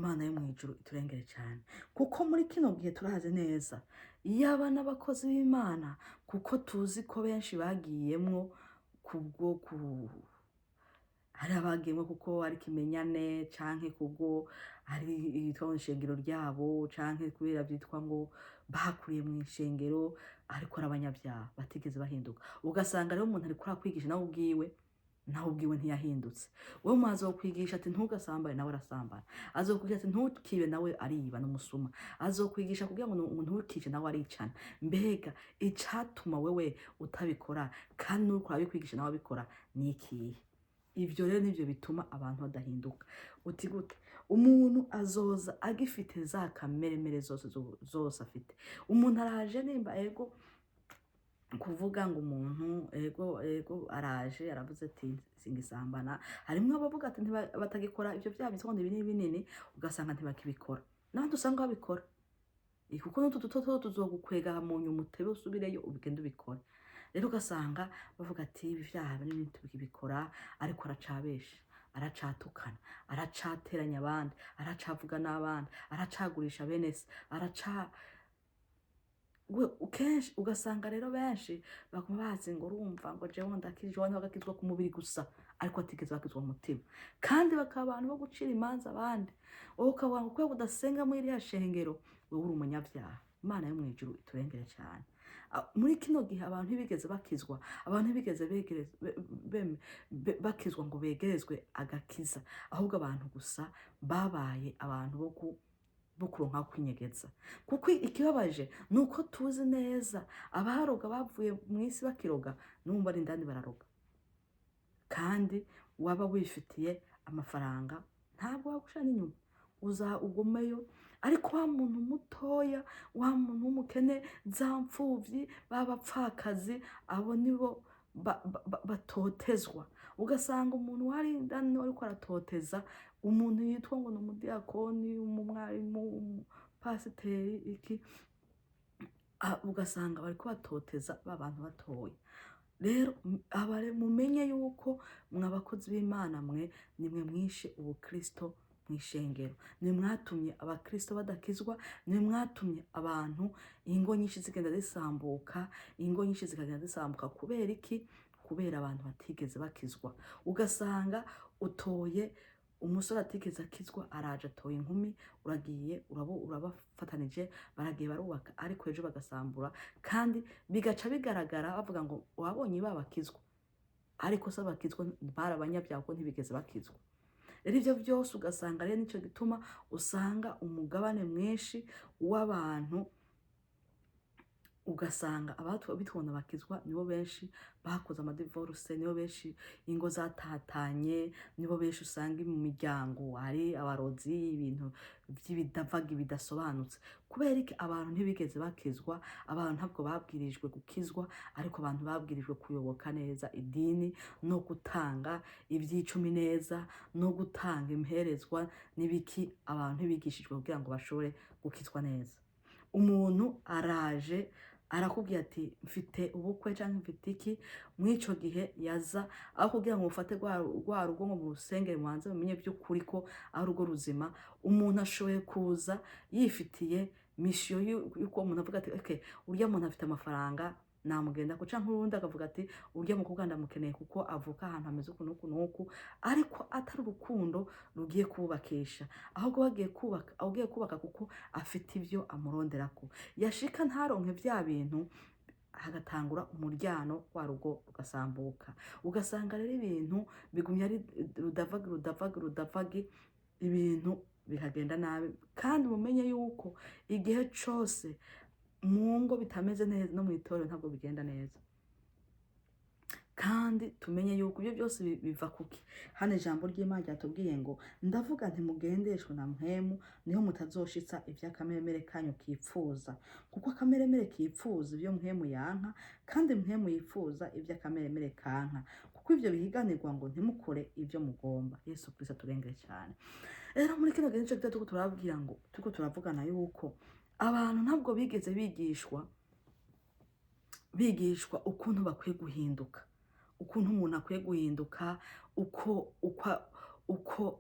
Imana yo mu ijuru iturengere cyane, kuko muri kino gihe turazi neza iyaba n'abakozi b'Imana, kuko tuzi ko benshi bagiyemwo kubwo ku hari abagiyemwo kuko ari kimenyane, canke kubwo ari ibitwa mu ishengero ryabo, canke kubera vyitwa ngo bakuriye mu ishengero, ariko ari abanyabyaha batigeze bahinduka. Ugasanga rero umuntu ariko arakwigisha, nawe ubwiwe ntiyahindutse. Wowe umuntu azokwigisha ati "Ntugasambane", nawe arasambana. Azokwigisha ati "Ntukibe", nawe ariba n'umusuma. Azokwigisha kugira ngo ntukice, nawe aricana. Mbega icatuma wewe utabikora kandi n'uriko arabikwigisha nawe abikora ni ikihe? Ivyo rero nivyo bituma abantu badahinduka. Uti gute? Umuntu azoza agifite za kameremere zose, zose afite. Umuntu araje, nimba ego kuvuga ngo umuntu ego araje aravuze ati "Singisambana", harimwo abavuga ati batagikora ivyo vyaha bitwa ngo ni binini binini, ugasanga ntibakibikora. N'abandi usanga babikora. Kuko n'utu duto two tuzogukwega mu nyuma, utebe usubireyo ubigende ubikore. Rero ugasanga bavuga ati "Ibi vyaha binini tubikora", ariko aracabesha, aracatukana, aracateranya abandi, aracavuga n'abandi, aracagurisha bene se, araca we kenshi. Ugasanga rero benshi baguma bazi ngo urumva ngo jewe ndakijijwe, abandi bagakizwa ku mubiri gusa ariko batigeze bakizwa mu mutima, kandi bakaba abantu bo gucira imanza abandi. Wowe ukavuga ngo kubera udasenga muri iriya shengero wewe uri umunyabyaha. Imana yo mu ijuru iturengere cyane. Muri kino gihe abantu ntibigeze bakizwa, abantu ntibigeze bakizwa ngo begerezwe agakiza, ahubwo abantu gusa babaye abantu bo kuronka kwinyegeza. Kuko ikibabaje ni uko tuzi neza abaroga bavuye mu isi bakiroga, n'ubu bari indani bararoga. Kandi waba wifitiye amafaranga ntabwo wagushira n'inyuma, uza ugumeyo. Ariko wa muntu mutoya, wa muntu w'umukene, za mfuvyi, b'abapfakazi, abo nibo batotezwa. Ugasanga umuntu wari indani niwe ariko aratoteza umuntu yitwa ngo ni umudiyakoni, umwarimu, umupasiteri, iki. Ugasanga bariko batoteza ba bantu batoya. Rero abare mumenye yuko mwe abakozi b'Imana mwe nimwe mwishe ubukristo mw'ishengero, nimwe mwatumye abakristo badakizwa, nimwe mwatumye abantu ingo nyinshi zigenda zisambuka, ingo nyinshi zikagenda zisambuka. Kubera iki? Kubera abantu batigeze bakizwa. Ugasanga utoye umusore atigeze akizwa, araje atoye inkumi, uragiye urabafatanije, baragiye barubaka, ariko ejo bagasambura, kandi bigaca bigaragara bavuga ngo wabonye babakizwa, ariko se abakizwa bari abanyabyaha kuko ntibigeze bakizwa. Rero ivyo byose ugasanga rero nico gituma usanga umugabane mwinshi w'abantu, ugasanga abatwa bitwona bakizwa nibo benshi bakoze amadivorce, nibo benshi ingo zatatanye, nibo benshi usanga mu miryango hari abarozi, ibintu vy'ibidavagi bidasobanutse. Kubera iki? Abantu ntibigeze bakizwa, abantu ntabwo babwirijwe gukizwa, ariko abantu babwirijwe kuyoboka neza idini no gutanga ivy'icumi neza no gutanga imperezwa n'ibiki. Abantu ntibigishijwe kugira ngo bashobore gukizwa neza. Umuntu araje arakubwira ati "Mfite ubukwe" canke "Mfite iki". Mw'ico gihe yaza aho kugira ngo mufate rwa rugo ngo murusengere, mubanze mumenye vy'ukuri ko ari urugo ruzima, umuntu ashoboye kuza yifitiye mission yuko umuntu avuga ati "Okay, urya muntu afite amafaranga, namugenda ko", canke urundi akavuga ati "Urya mukobwa ndamukeneye kuko avuka ahantu hameze uku n'uku n'uku", ariko atari urukundo rugiye kubakisha, ahubwo bagiye kubaka, ugiye kubaka kuko afite ivyo amuronderako. Yashika ntaronke vya bintu, hagatangura umuryano, wa rugo rugasambuka. Ugasanga rero ibintu bigumye ari rudavagi, rudavagi, rudavagi, ibintu bikagenda nabi. Kandi mumenye yuko igihe cose mu ngo bitameze neza, no mw'itorero ntabwo bigenda neza. Kandi tumenye yuko ibyo byose biva kuki? Hano ijambo ry'Imana ryatubwiye ngo "Ndavuga nti mugendeshwe na Mpwemu, niho mutazoshitsa ivy'akameremere kanyu kipfuza, kuko akameremere kipfuza ibyo Mpwemu yanka, kandi Mpwemu yipfuza ivy'akameremere kanka, kuko ivyo bihiganirwa ngo ntimukore ibyo mugomba." Yesu Kristo aturengere cyane. Rero muri kino gihe nico gituma turiko turababwira ngo turiko turavugana yuko abantu ntabwo bigeze bigishwa ukuntu bakwiye guhinduka, ukuntu umuntu akwiye guhinduka, uko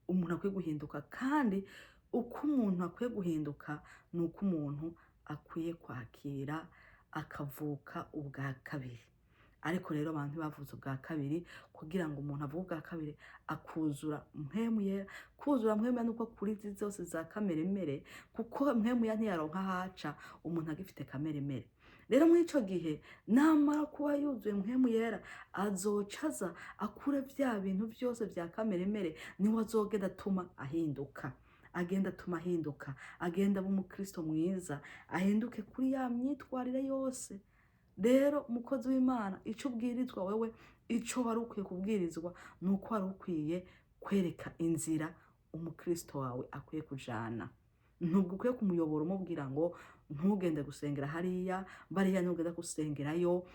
Umuntu akwiye guhinduka, kandi uko umuntu akwiye guhinduka ni uko umuntu akwiye kwakira akavuka ubwa kabiri. Ariko rero abantu bavuze ubwa kabiri. Kugira ngo umuntu avuge ubwa kabiri, akuzura Mpwemu Yera. Kuzura Mpwemu Yera nuko kuri izi zose za kameremere, kuko Mpwemu Yera ntiyaronka ahaca umuntu agifite kameremere. Rero muri ico gihe, namara kuba yuzuye Mpwemu Yera, azoca aza akure vya bintu vyose vya kameremere. Niwe azogenda atuma ahinduka, agenda atuma ahinduka, agenda aba umukristo mwiza, ahinduke kuri ya myitwarire yose. Rero umukozi w'Imana, ico ubwirizwa wewe, ico wari ukwiye kubwirizwa, ni uko wari ukwiye kwereka inzira umukristo wawe akwiye kujana. Ntubwo ukwiye kumuyobora umubwira ngo ntugende gusengera hariya, bariya ntugenda gusengerayo.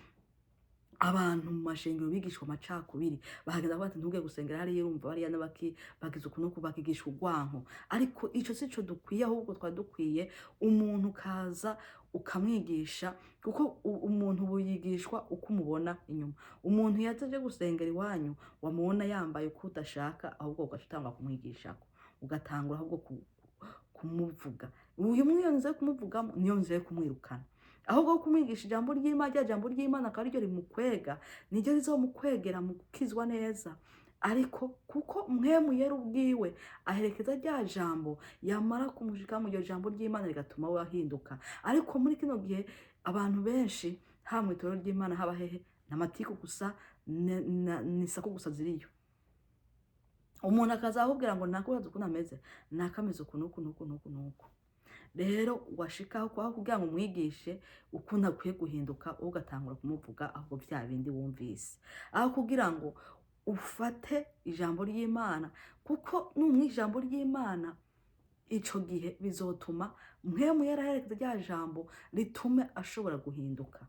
Abantu mu mashengero bigishwa amacakubiri, bahageza bati ntuge gusengera hariya, urumva bariya n'abaki bagize ukuntu uku, bakigishwa urwanko. Ariko ico sico dukwiye. Ahubwo twari dukwiye umuntu ukaza ukamwigisha, kuko umuntu ubu yigishwa uko umubona inyuma. Umuntu yaje gusengera iwanyu, wamubona yambaye uko udashaka, ahubwo ugaca utangura kumwigishako, ugatangura ahubwo kumuvuga. Uyu mwiyo nzira yo kumuvugamo niyo nzira yo kumwirukana. Ahubwo kumwigisha ijambo ry'Imana, rya jambo ry'Imana akaba ariryo rimukwega, niryo rizomukwegera mu gukizwa neza. Ariko kuko Mpwemu Yera ubwiwe aherekeza rya jambo, yamara kumushika mu iryo jambo ry'Imana rigatuma we ahinduka. Ariko muri kino gihe abantu benshi, haba mu itorero ry'Imana, haba hehe, n'amatiku gusa, ni sako gusa ziriyo. Umuntu akaza akubwira ngo nakuraza ukuntu ameze, nakameze uku n'uku n'uku n'uku n'uku. Rero washikaho kwaho kugira ngo umwigishe ukuntu akwiye guhinduka, wowe ugatangura kumuvuga ahubwo vya bindi wumvise, aho kugira ngo ufate ijambo ry'Imana. Kuko numwa ijambo ry'Imana, ico gihe bizotuma Mpwemu yaraherekeza rya jambo ritume ashobora guhinduka.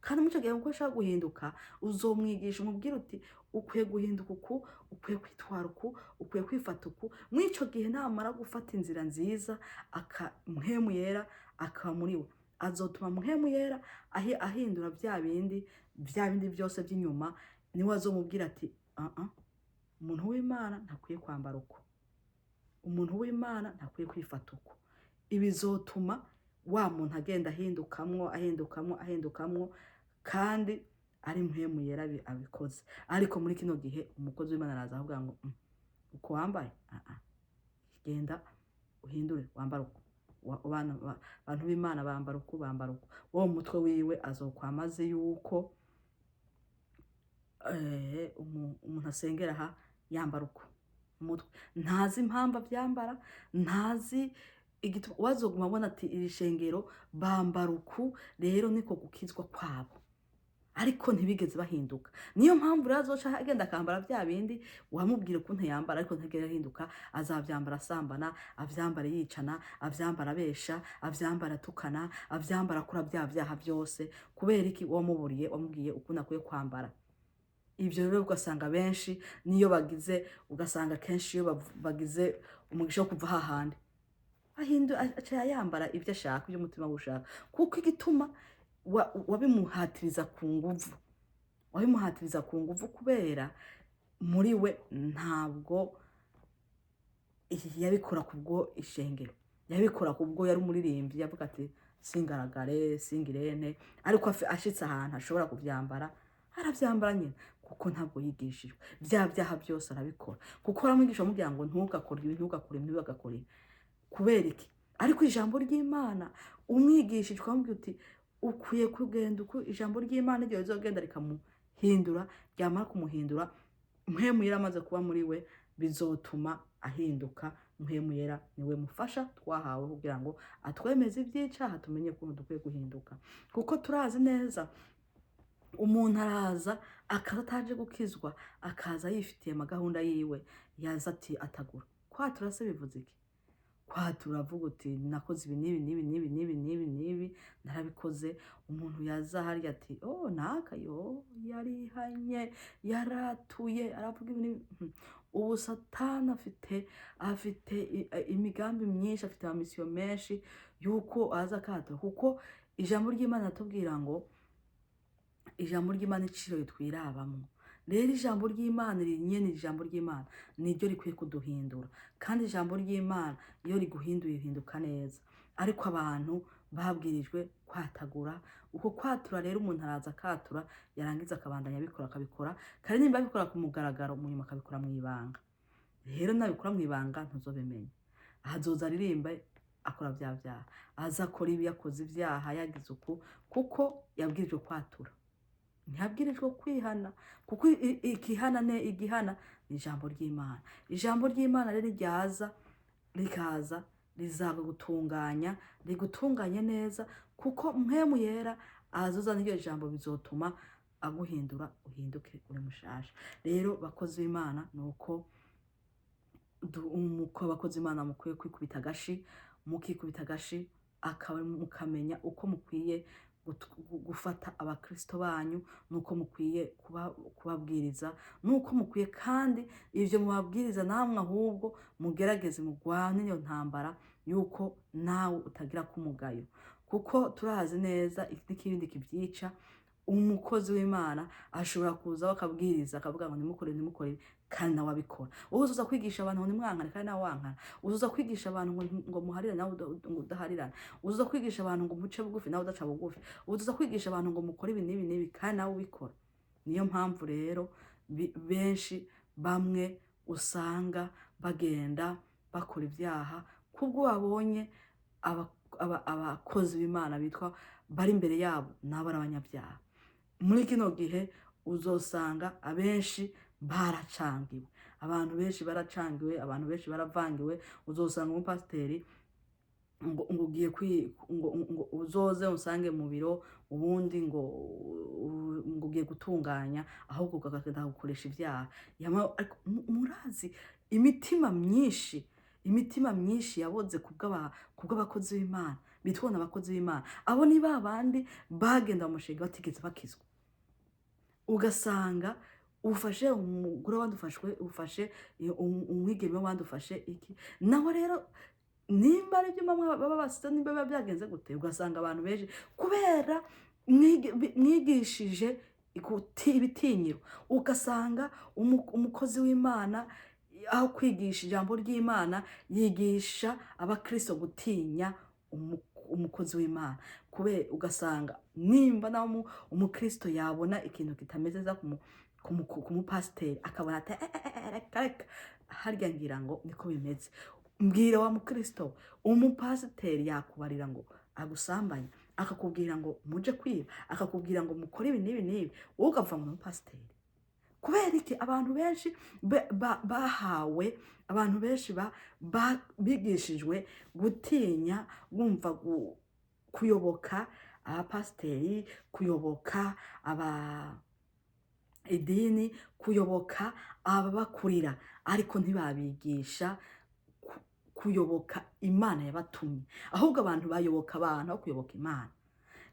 Kandi muri ico gihe uko ashaka guhinduka, uzomwigisha, umubwire uti ukwiye guhinduka uku, ukwiye kwitwara uku, ukwiye kwifata uku. Muri ico gihe namara gufata inzira nziza, aka Mpwemu Yera akaba muri we, azotuma Mpwemu Yera ahindura vya bindi byose by'inyuma. Niwe azomubwira ati ah ah, umuntu w'Imana ntakwiye kwambara uko, umuntu w'Imana ntakwiye kwifata uko. Ibizotuma wa muntu agenda ahindukamwo, ahindukamwo, ahindukamwo, kandi ari Mpwemu Yera abikoze. Ariko muri kino gihe umukozi w'Imana araza avuga ngo uko wambaye, ah ah, genda uhindure wambare uko. Abantu b'Imana bambara uku, bambara uku. Wo mu mutwe wiwe azokwama azi yuko umuntu asengera aha yambara uko umutwe, ntazi impamvu avyambara, ntazi igituma. Wazoguma abona ati iri shengero bambara uku, rero niko gukizwa kwabo, ariko ntibigeze bahinduka. Niyo mpamvu rero azoca agenda akambara bya bindi wamubwira ukuntu yambara, ariko ntagera ahinduka. Azavyambara asambana, avyambara yicana, avyambara abesha, avyambara atukana, avyambara akora bya vyaha byose. Kubera iki? Wamuburiye, wamubwiye ukuntu akwiye kwambara. Ibyo rero ugasanga benshi niyo bagize, ugasanga kenshi iyo bagize umugisha wo kuva hahandi aca yambara ibyo ashaka, ibyo umutima we ushaka. Kuko igituma wabimuhatiriza ku nguvu, wabimuhatiriza ku nguvu, kubera muri we ntabwo yabikora kubwo ishengero, yabikora kubwo yari umuririmbyi. Yavuga ati singaragare, singirene. Ariko ashitse ahantu ashobora kuvyambara, aravyambara nyine, kuko ntabwo yigishijwe. Bya byaha byose arabikora, kuko aramwigisha amubwira ngo ntugakore ibi, ntugakore ibi, ntugakore ibi. Kubera iki? Ariko ijambo ry'Imana umwigishije, ukamubwira uti ukwiye kugenda uko ijambo ry'Imana, iryo rizogenda rikamuhindura. Ryamara kumuhindura, Mpwemu Yera amaze kuba muri we, bizotuma ahinduka. Mpwemu Yera niwe mufasha twahawe kugira ngo atwemeze iby'icaha, tumenye ukuntu dukwiye guhinduka. Kuko turazi neza, umuntu araza akaza ataje gukizwa, akaza yifitiye amagahunda yiwe. Yaza ati atagura kwatura se bivuze iki? Kwatura avuga uti nakoze ibi n'ibi n'ibi n'ibi n'ibi n'ibi n'ibi, narabikoze. Umuntu yaza harya ati oh, naka yo yarihanye, yaratuye, aravuga ibi n'ibi. Ubu Satani afite imigambi myinshi, afite amamisiyo menshi yuko aza akatura. Kuko ijambo ry'Imana ratubwira ngo ijambo ry'Imana iciro ritwirabamwo. Rero ijambo ry'Imana nyene, ijambo ry'Imana niryo rikwiye kuduhindura, kandi ijambo ry'Imana iyo riguhinduye uhinduka neza. Ariko abantu babwirijwe kwatagura. Uko kwatura rero, umuntu araza akatura, yarangiza akabandanya abikora, akabikora kandi nimba abikora ku mugaragaro, mu nyuma akabikora mu ibanga. Rero nabikora mu ibanga ntuzobimenya. Azoza aririmba akora bya vyaha, aza akora ibi, yakoze ibyaha, yagize uku, kuko yabwirijwe kwatura, ntiyabwirijwe kwihana, kuko ikihana ne igihana ni ijambo ry'Imana. Ijambo ry'Imana rero ryaza rikaza rizagutunganya, rigutunganye neza, kuko Mpwemu Yera azoza n'iryo jambo, bizotuma aguhindura uhinduke uri mushasha. Rero bakozi b'Imana, ni uko umuko abakozi b'Imana mukwiye kwikubita agashi, mukikubita agashi, akaba mukamenya uko mukwiye gufata abakristo banyu, nuko mukwiye kubabwiriza, nuko mukwiye kandi ivyo mubabwiriza namwe ahubwo mugerageze mugwane iyo ntambara yuko nawe utagira kumugayo, kuko turazi neza n'ikibindi kibyica. Umukozi w'Imana ashobora kuza akabwiriza, akavuga ngo ntimukore, ntimukore ibi, kandi nawe abikora. Wowe uzoza kwigisha abantu ngo nimwankane, kandi nawe wankana. Uzoza kwigisha abantu ngo muharirane, nawe ngo udaharirana. Uzoza kwigisha abantu ngo muce bugufi, nawe udaca bugufi. Uzoza kwigisha abantu ngo mukore ibi n'ibi n'ibi, kandi nawe ubikora. Niyo mpamvu rero benshi bamwe usanga bagenda bakora ibyaha kubwo babonye abakozi b'Imana bitwa bari imbere yabo nabo ari abanyabyaha. Muri kino gihe uzosanga abenshi baracangiwe, abantu benshi baracangiwe, abantu benshi baravangiwe. Uzosanga umupasiteri ngo ugiye ngo uzoze usange mu biro, ubundi ngo ugiye gutunganya, ahubwo ukagenda gukoresha ibyaha. Ariko murazi imitima myinshi, imitima myinshi yaboze kubw'abakozi b'Imana bitwa abakozi b'Imana. Abo ni ba bandi bagenda mu mushinga batigeze bakizwa. Ugasanga ufashe umugore w'abandi, ufashe umwigeme w'abandi, ufashe iki nawe. Rero nimba ari ibyo bamwe baba basize, nimba biba byagenze gute, ugasanga abantu benshi kubera mwigishije ibitinyiro, ugasanga umukozi w'Imana aho kwigisha ijambo ry'Imana yigisha abakristo gutinya umukozi w'Imana. Kubera ugasanga nimba nawe umukristo yabona ikintu kitameze neza ku mupasiteri, akabona ati: "Eh, eh, eh, reka reka, harya ngira ngo niko bimeze." Mbwira wa mukristo, umupasiteri yakubarira ngo agusambanye, akakubwira ngo muje kwiba, akakubwira ngo mukore ibi n'ibi n'ibi, wowe ukavuga ngo ni umupasiteri. Kubera iki? Abantu benshi bahawe, abantu benshi bigishijwe gutinya, bumva kuyoboka abapasiteri, kuyoboka aba idini, kuyoboka ababakurira, ariko ntibabigisha kuyoboka Imana yabatumye. Ahubwo abantu bayoboka abantu aho kuyoboka Imana.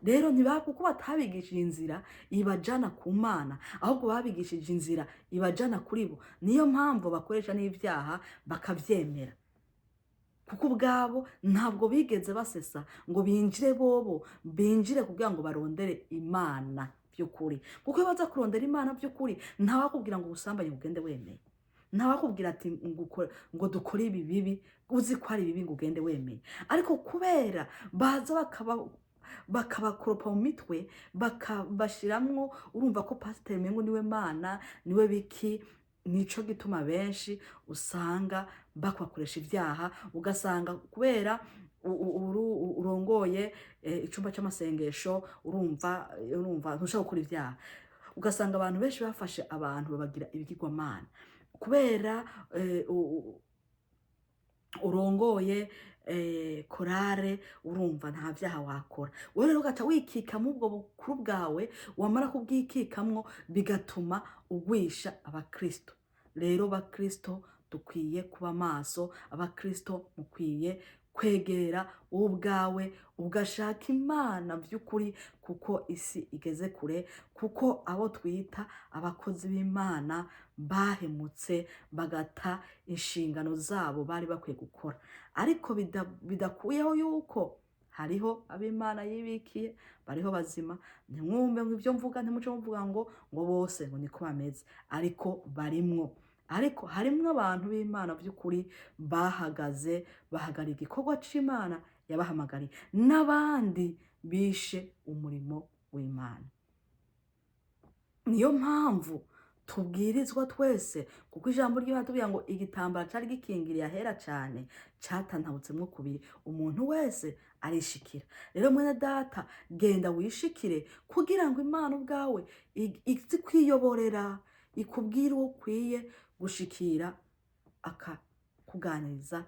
Rero kuko batabigishije inzira ibajana ku Mana, ahubwo babigishije inzira ibajana kuri bo. Niyo mpamvu bakoresha n'ibyaha bakabyemera, kuko ubwabo ntabwo bigeze basesa ngo binjire bobo, binjire kugira ngo barondere Imana by'ukuri. Kuko iyo baza kurondera Imana by'ukuri, ntawakubwira ngo ubusambanyi bugende wemeye, ntawakubwira ati ngo dukore ibi bibi uzi ko ari bibi ngo ugende wemeye. Ariko kubera baza bakabakoropa mu mitwe, bakabashiramwo, urumva ko pasiteri umengo niwe Mana, niwe biki. Nico gituma benshi usanga bakwakoresha ibyaha. Ugasanga kubera urongoye icumba c'amasengesho, urumva ntushobora gukora ibyaha. Ugasanga abantu benshi bafashe abantu babagira ibigirwamana kubera urongoye korale, urumva nta vyaha wakora. Wowe rero ugaca wikikamo ubwo bukuru bwawe, wamara kubwikikamwo bigatuma ugwisha abakristo. Rero bakristo, dukwiye kuba maso. Abakristo mukwiye kwegera wowe ubwawe, ugashaka Imana by'ukuri, kuko isi igeze kure, kuko abo twita abakozi b'Imana bahemutse bagata inshingano zabo bari bakwiye gukora. Ariko bidakuyeho yuko Hariho ab'Imana yibikiye, bariho bazima. Ntimwumve ngo ibyo mvuga, ntimuce muvuga ngo bose ngo niko bameze, ariko barimwo. Ariko harimwo abantu b'Imana by'ukuri bahagaze, bahagarika igikorwa c'Imana yabahamagariye, n'abandi bishe umurimo w'Imana. Niyo mpamvu tubwirizwa twese, kuko ijambo ry'Imana tubwira ngo igitambara cari gikingiriye ahera cane catantabutsemwo kubiri, umuntu wese arishikira. Rero mwene data, genda wishikire kugira ngo Imana ubwawe izi kwiyoborera, ikubwire uwo ukwiye gushikira, akakuganiriza,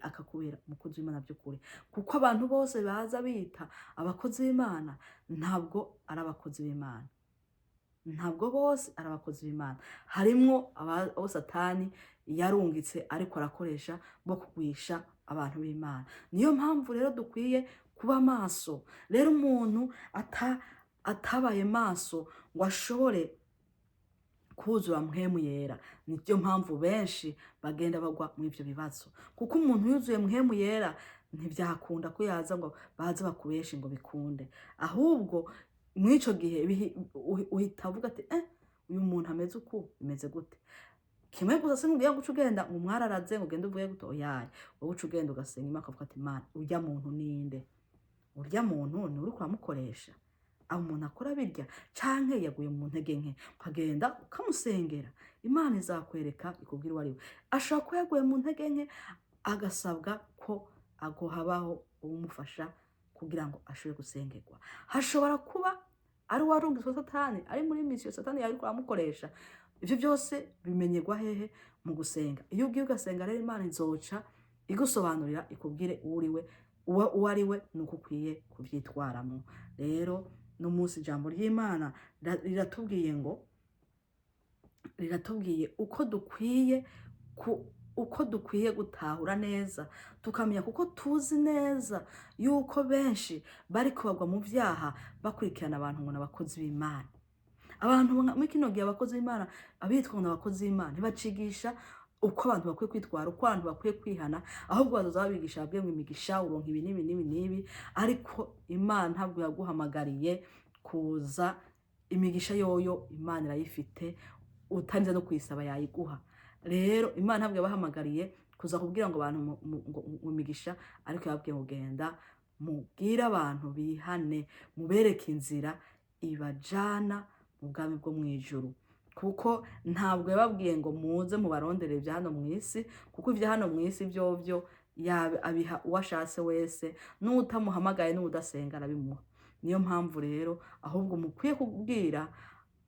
akakubera umukozi w'Imana by'ukuri. Kuko abantu bose baza bita abakozi b'Imana ntabwo ari abakozi b'Imana, ntabwo bose ari abakozi b'Imana. Harimwo abo Satani yarungitse ariko arakoresha bo kugwisha abantu b'Imana. Niyo mpamvu rero dukwiye kuba maso. Rero umuntu atabaye maso ngo ashobore kuzura Mpwemu Yera, niyo mpamvu benshi bagenda bagwa muri ibyo bibazo. Kuko umuntu yuzuye Mpwemu Yera ntibyakunda ko yaza ngo baze bakubeshe ngo bikunde. Ahubwo muri ico gihe uhita uvuga ati: "Uyu muntu ameze uku, bimeze gute?" Kimwe gusa, sinkubwiye ngo uce ugenda ngo umwararaze, ngo ugende uvuge gute. Oyaye, wowe uca ugenda ugasenga Imana, ukavuga ati: "Imana, urya muntu ninde? Urya muntu ni uri kuramukoresha? Aho umuntu akora birya canke yaguye mu ntege nke?" Ukagenda ukamusengera, Imana izakwereka, ikubwira uwo ari we. Ashobora kuba yaguye mu ntege nke, agasabwa ko ago habaho uwumufasha kugira ngo ashobore gusengerwa. Hashobora kuba ari uwarungitswe Satani, ari muri mission Satani yariko aramukoresha. Ivyo byose bimenyerwa hehe? Mu gusenga. Iyo ugiye ugasenga rero, Imana izoca igusobanurira, ikubwire uwo uriwe, uwo ari we, nuko ukwiye kuvyitwaramo. Rero n'umunsi ijambo ry'Imana riratubwiye ngo, riratubwiye uko dukwiye gutahura neza, tukamenya, kuko tuzi neza yuko benshi bari kubagwa mu vyaha bakurikirana abantu ngo n'abakozi b'Imana. Abantu muri kino gihe, abakozi b'Imana, abitwa ngo n'abakozi b'Imana, ntibacigisha uko abantu bakwiye kwitwara, uko abantu bakwiye kwihana. Ahubwo bazoza babigisha, babwiye ngo imigisha uronka ibi n'ibi n'ibi n'ibi. Ariko Imana ntabwo yaguhamagariye kuza. Imigisha yoyo Imana irayifite, utarinze no kuyisaba yayiguha. Rero Imana ntabwo yabahamagariye kuza kubwira ngo abantu ngo imigisha, ariko yababwiye ngo: "Genda mubwire abantu bihane, mubereke inzira ibajana mu bwami bwo mu ijuru." Kuko ntabwo yababwiye ngo muze mubarondere ibya hano mu isi, kuko ibya hano mu isi vyovyo abiha uwo ashatse wese, n'utamuhamagaye n'udasenga arabimuha. Niyo mpamvu rero ahubwo mukwiye kubwira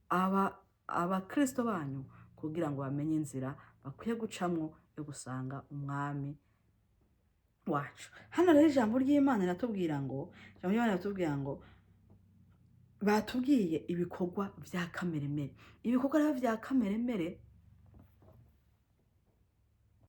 aba abakristo banyu kugira ngo bamenye inzira bakwiye gucamwo yo gusanga Umwami wacu. Hano rero ijambo ry'Imana riratubwira ngo, ijambo ry'Imana riratubwira ngo, batubwiye ibikorwa vya kameremere. Ibikorwa rero vya kameremere